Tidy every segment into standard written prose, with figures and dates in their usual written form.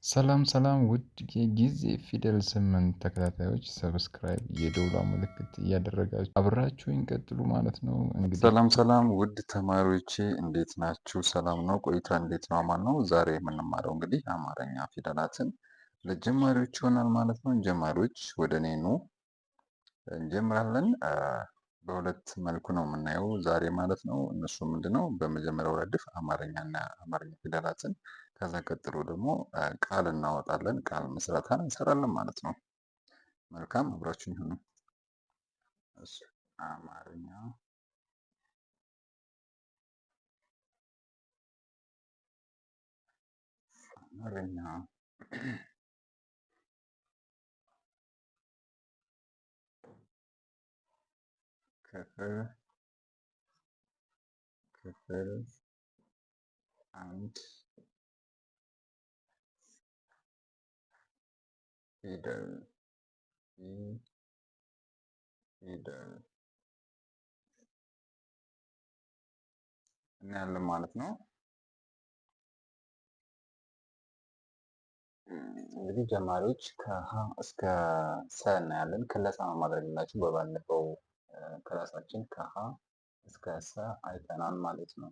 ሰላም ሰላም ውድ የጊዜ ፊደል 8 ተከታታዮች subscribe የደውሏ ምልክት እያደረጋችሁ አብራችሁኝ ቀጥሉ ማለት ነው። እንግዲህ ሰላም ሰላም ውድ ተማሪዎቼ እንዴት ናችሁ? ሰላም ነው? ቆይታ እንዴት ነው? አማን ነው። ዛሬ የምንማረው እንግዲህ አማርኛ ፊደላትን ለጀማሪዎች ይሆናል ማለት ነው። ጀማሪዎች ወደ እኔ ኑ፣ እንጀምራለን። በሁለት መልኩ ነው የምናየው ዛሬ ማለት ነው። እነሱ ምንድነው? በመጀመሪያው ረድፍ አማርኛና አማርኛ ፊደላትን፣ ከዛ ቀጥሎ ደግሞ ቃል እናወጣለን፣ ቃል ምስረታን እንሰራለን ማለት ነው። መልካም አብራችሁኝ ሁኑ። አማርኛ አማርኛ ክፍል ክፍል 1 ፊደል ፊደል እናያለን ማለት ነው። እንግዲህ ጀማሪዎች ከሀ እስከ ሰ እናያለን። ክለሳ ነው ማድረግላችሁ። በባለፈው ክላሳችን ከሀ እስከ ሰ አይተናል ማለት ነው።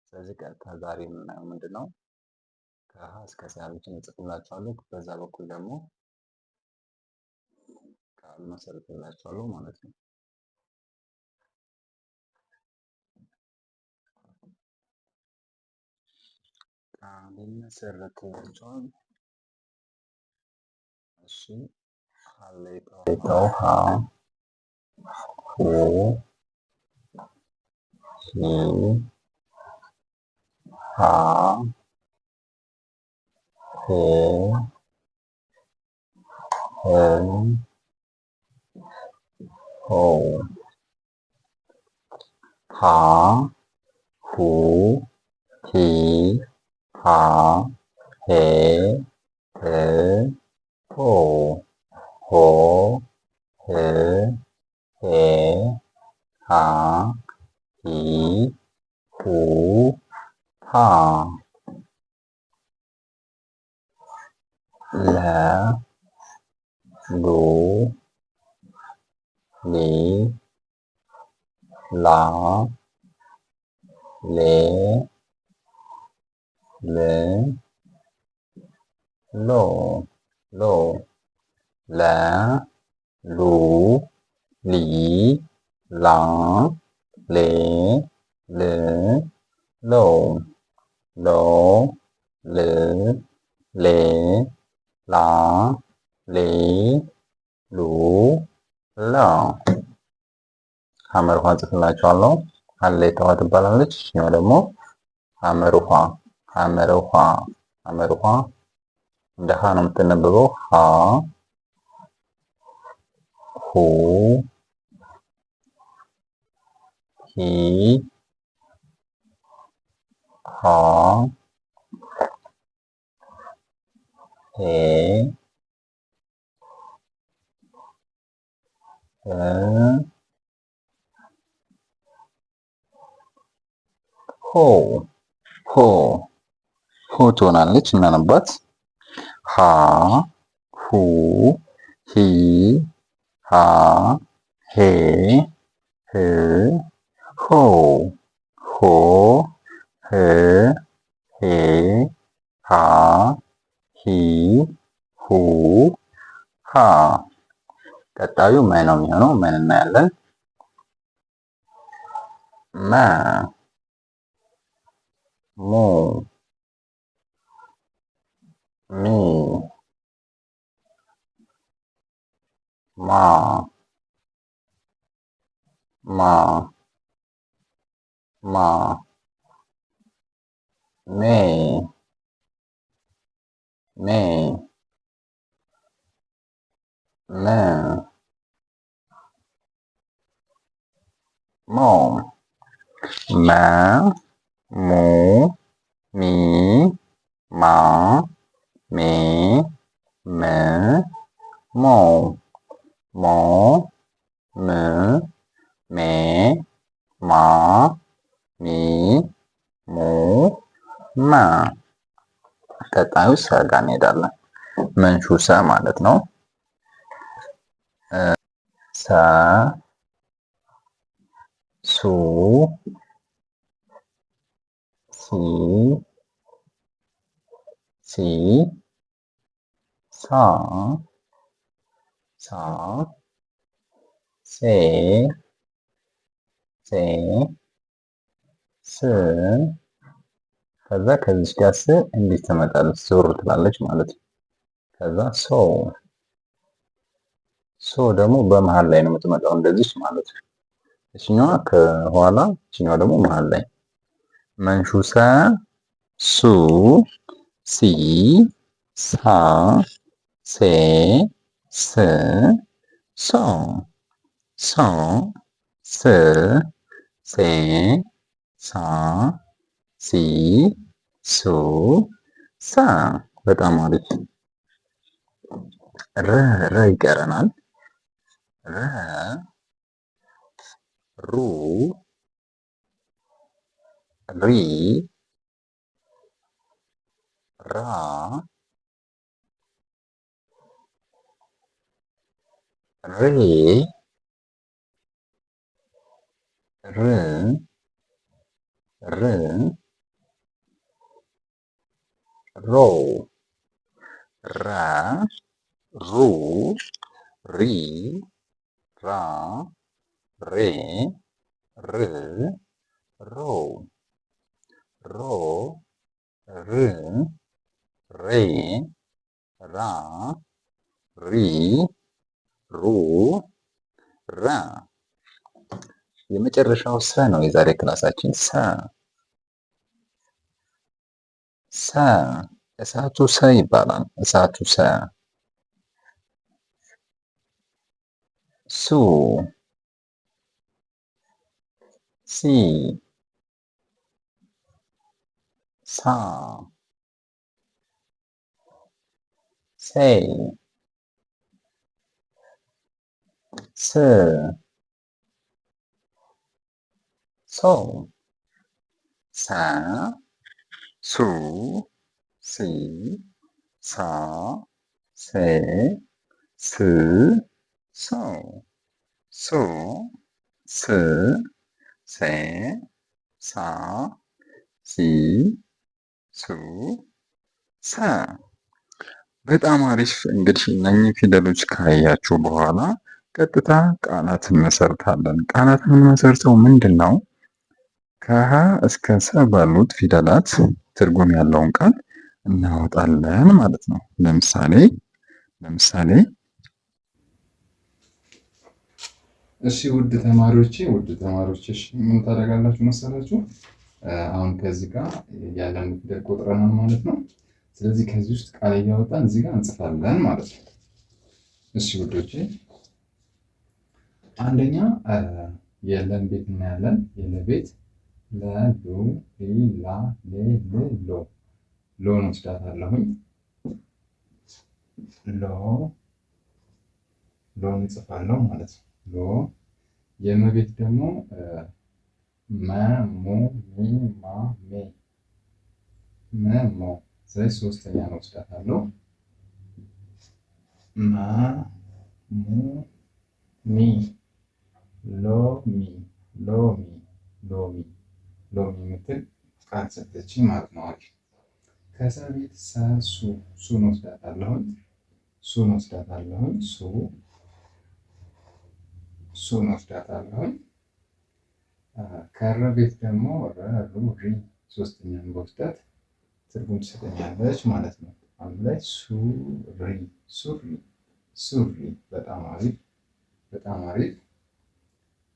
ስለዚህ ቀጥታ ዛሬ የምናየው ምንድን ነው? ከሀ እስከ ሰ ያሉትን እጽፍላችኋለሁ። በዛ በኩል ደግሞ ቃል መሰርትላችኋለሁ ማለት ነው። ቃል ይመሰረትላችኋል። እሺ ሀሌታው ሀ ሁ ሂ ሃ ሄ ህ ሆ ሃ ሁ ሂ ሃ ሄ ህ ሆ ሆ ህ ሄ ሃ ሂ ሁ ሃ ለ ሉ ሊ ላ ሌ ል ሎ ሎ ለ ሉ ሊ ላ ሌ ል ሎ ሎ ል ሌ ላ ሌ ሉ ላ። ሐመር ውሃ ጽፍላችኋለሁ። ሀሌታዋ ትባላለች። ይችኛዋ ደግሞ ሐመር ውሃ ሐመር ውሃ ሐመር ውሃ እንደ ሀ ነው የምትነበበው። ሀ ሁ ሂ ሃ ሄ ህ ሆ ሆ ሆ ትሆናለች። እናነባት ሃ ሁ ሂ ሃ ሄ ህ ሆ ሆ ህ ሄ ሃ ሂ ሁ ሃ። ቀጣዩ መ ነው የሚሆነው። መን እናያለን። መ ሙ ሚ ማ ማ ማ ሜ ሜ መ ሞ መ ሙ ሚ ማ ሜ መ ሞ ሞ ም ሜ ማ ሚ ሙ ማ። ቀጣዩ ሰ ጋር እንሄዳለን። መንሹ ሰ ማለት ነው። ሰ ሱ ሲ ሲ ሳ ሳ ሴ ሴ ስ ከዛ ከዚች ጋር ስ እንዲህ ትመጣለች፣ ዞር ትላለች ማለት ነው። ከዛ ሶ ሶ ደግሞ በመሃል ላይ ነው የምትመጣው እንደዚች ማለት ነው። እችኛዋ ከኋላ እችኛዋ ደግሞ መሃል ላይ መንሹ ሰ ሱ ሲ ሳ ሴ ስ ሶ ሶ ስ ሴ ሳ ሲ ሱ ሳ። በጣም አሪፍ። ረ ረ ይቀረናል። ረ ሩ ሪ ራ ሬ ር ር ሮ ረ ሩ ሪ ራ ሬ ር ሮ ሮ ር ሬ ራ ሪ ሩ ራ። የመጨረሻው ሰ ነው የዛሬ ክላሳችን። ሰ ሰ እሳቱ ሰ ይባላል። እሳቱ ሰ ሱ ሲ ሳ ሴ ስ ሶ ሰ ሱ ሲ ሳ ሴ ስ ሶ ሱ ስ ሴ ሳ ሲ ሱ ሰ። በጣም አሪፍ። እንግዲህ እነኚህ ፊደሎች ካያችሁ በኋላ ቀጥታ ቃላት እንመሰርታለን። ቃላት የምንመሰርተው ምንድን ነው? ከሀ እስከ ሰ ባሉት ፊደላት ትርጉም ያለውን ቃል እናወጣለን ማለት ነው። ለምሳሌ እሺ ውድ ተማሪዎቼ እሺ ምን ታደርጋላችሁ መሰላችሁ? አሁን ከዚህ ጋር ያለን ፊደል ቆጥረናል ማለት ነው። ስለዚህ ከዚህ ውስጥ ቃል እያወጣን እዚህ ጋር እንጽፋለን ማለት ነው። እሺ ውዶቼ አንደኛ የለን ቤት እናያለን። የለቤት ለ ሉ ሊ ላ ሌ ል ሎ ሎን ወስዳታለሁኝ። ሎ ሎን እጽፋለሁ ማለት ነው። ሎ የመቤት ደግሞ መ ሙ ሚ ማ ሜ መ ሞ። ስለዚህ ሶስተኛ ነው ወስዳታለሁ። መ ሙ ሚ ሎሚ ሎሚ ሎሚ ሎሚ የምትል ቃል ሰጠችኝ ማለት ነው። አሪፍ። ከሰ ቤት ሰ ሱ ሱን ወስዳታለሁኝ። ሱን ወስዳታለሁኝ። ሱ ሱን ወስዳታለሁኝ። ከረ ቤት ደግሞ ረ ሩ ሪ ሶስተኛን በወስዳት ትርጉም ትሰጠኛለች ማለት ነው። አንድ ላይ ሱሪ ሱሪ ሱሪ። በጣም አሪፍ በጣም አሪፍ።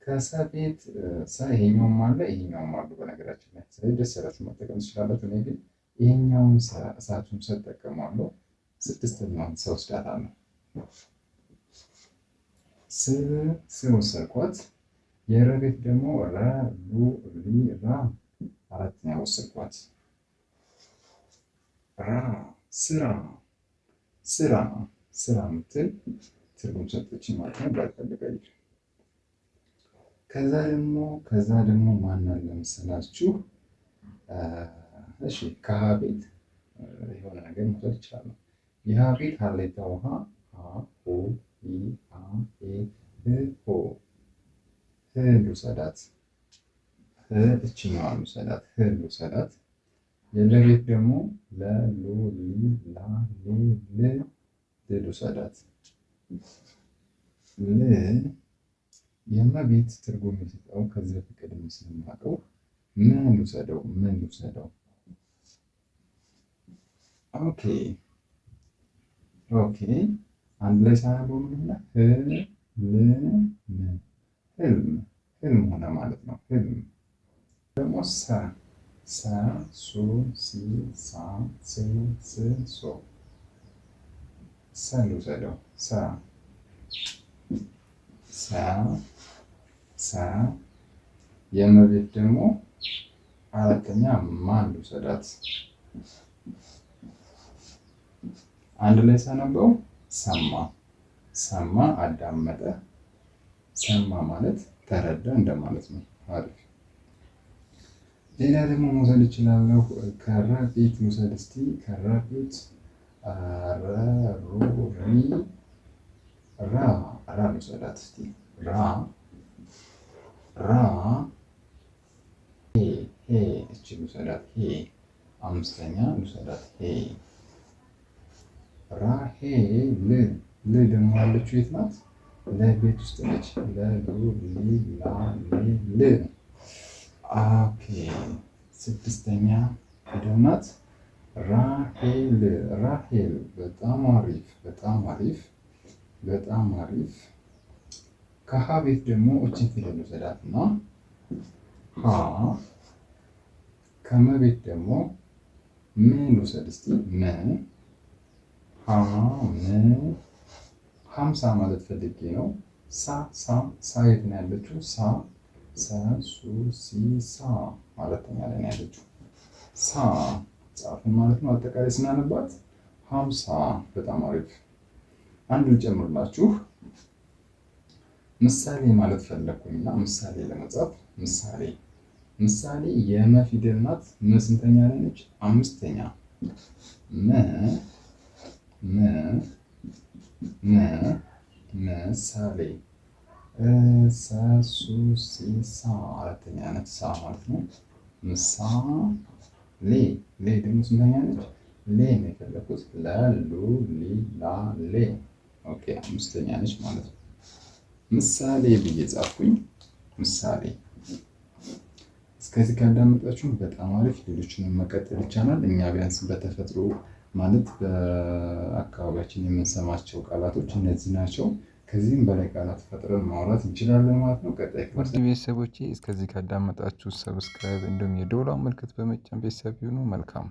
ከሰ ቤት ሰ ይሄኛውም አለ ይሄኛውም አሉ። በነገራችን ላይ ስለዚህ ደስ ያላችሁ መጠቀም ትችላላችሁ። እኔ ግን ይሄኛውን እሳቱን ሰ እጠቀማለሁ። ስድስተኛውን ሰ ወስዳታለሁ። ስ ስ ወሰድኳት። የረ ቤት ደግሞ ረ ሩ ሪ ራ አራተኛ ወሰድኳት። ራ ስራ ስራ ስራ የምትል ትርጉም ሰጠችኝ ማለት ነው። ባልፈልገኝ ከዛ ደግሞ ማን አለ መሰላችሁ? እሺ ከሀ ቤት የሆነ ነገር መውሰድ ይችላሉ። የሀ ቤት ሀሌታ ውሃ ሀ ሁ ሂ ሃ ሄ ህ ሆ። ህ ልውሰዳት፣ ህ እችኛዋን ልውሰዳት፣ ህ ልውሰዳት። የለቤት ደግሞ ለ ሉ ሊ ላ ሌ ል ል ልውሰዳት። ል የመቤት ትርጉም የሰጠው ከዚህ በፊት ቀድሜ ስለማውቀው ምን ልውሰደው? ምን ልውሰደው? okay okay አንድ ላይ ሳነበው ምን ሆነ? ህልም ህልም ህልም ሆነ ማለት ነው። ህልም ደግሞ ሰ ሰ ሱ ሲ ሳ ሴ ስ ሶ። ሰ ልውሰደው። ሰ ሰ ሰ የመቤት ደግሞ አራተኛ ማን ልውሰዳት? አንድ ላይ ሳነበው ሰማ ሰማ አዳመጠ። ሰማ ማለት ተረዳ እንደማለት ነው። አሪፍ። ሌላ ደግሞ መውሰድ እችላለሁ። ከረ ቤት ልውሰድ እስቲ። ከረ ቤት ረ ሩ ሪ ራ ራ ልውሰዳት እስቲ። ራ ራ ሄ ሄ እቺ ልውሰዳት። ሄ አምስተኛ ልውሰዳት። ሄ ራ ሄ ል ል ደግሞ ያለችው የት ናት? ለቤት ውስጥ ነች። ለ ሉ ሊ ላ ሌ ል። okay ስድስተኛ ፊደል ናት። ራሄል ራሄል። በጣም አሪፍ በጣም አሪፍ በጣም አሪፍ። ከሀ ቤት ደግሞ እችን ፊደል ልውሰዳት እና ሀ። ከመቤት ደግሞ ምን ልውሰድ እስቲ? ም ሀ ም 50 ማለት ፈልጌ ነው። ሳ ሳ ሳ የት ነው ያለችው? ሳ ሰ ሱ ሲ ሳ አራተኛ ላይ ነው ያለችው። ሳ ጻፍን ማለት ነው። አጠቃላይ ስናነባት 50። በጣም አሪፍ። አንድ ልጨምርላችሁ። ምሳሌ ማለት ፈለግኩኝና ምሳሌ ለመጻፍ ምሳሌ ምሳሌ የመ ፊደል ናት። መ ስንተኛ ላይ ነች? አምስተኛ። መ መ መ ምሳሌ ሰ ሱ ሲ ሳ አራተኛ ነች። ሳ ማለት ነው። ምሳ ሌ ሌ ደግሞ ስንተኛ ነች? ሌ ነው የፈለኩት። ለ ሉ ሊ ላ ሌ። okay አምስተኛ ነች ማለት ነው። ምሳሌ ብዬ ጻፍኩኝ። ምሳሌ። እስከዚህ ካዳመጣችሁ በጣም አሪፍ። ሌሎችንም መቀጠል ይቻላል። እኛ ቢያንስ በተፈጥሮ ማለት በአካባቢያችን የምንሰማቸው ቃላቶች እነዚህ ናቸው። ከዚህም በላይ ቃላት ፈጥረን ማውራት እንችላለን ማለት ነው። ቀጣይ ውድ ቤተሰቦቼ እስከዚህ ካዳመጣችሁ subscribe እንዲሁም የደወሏን ምልክት በመጫን ቤተሰብ ይሁኑ። መልካም።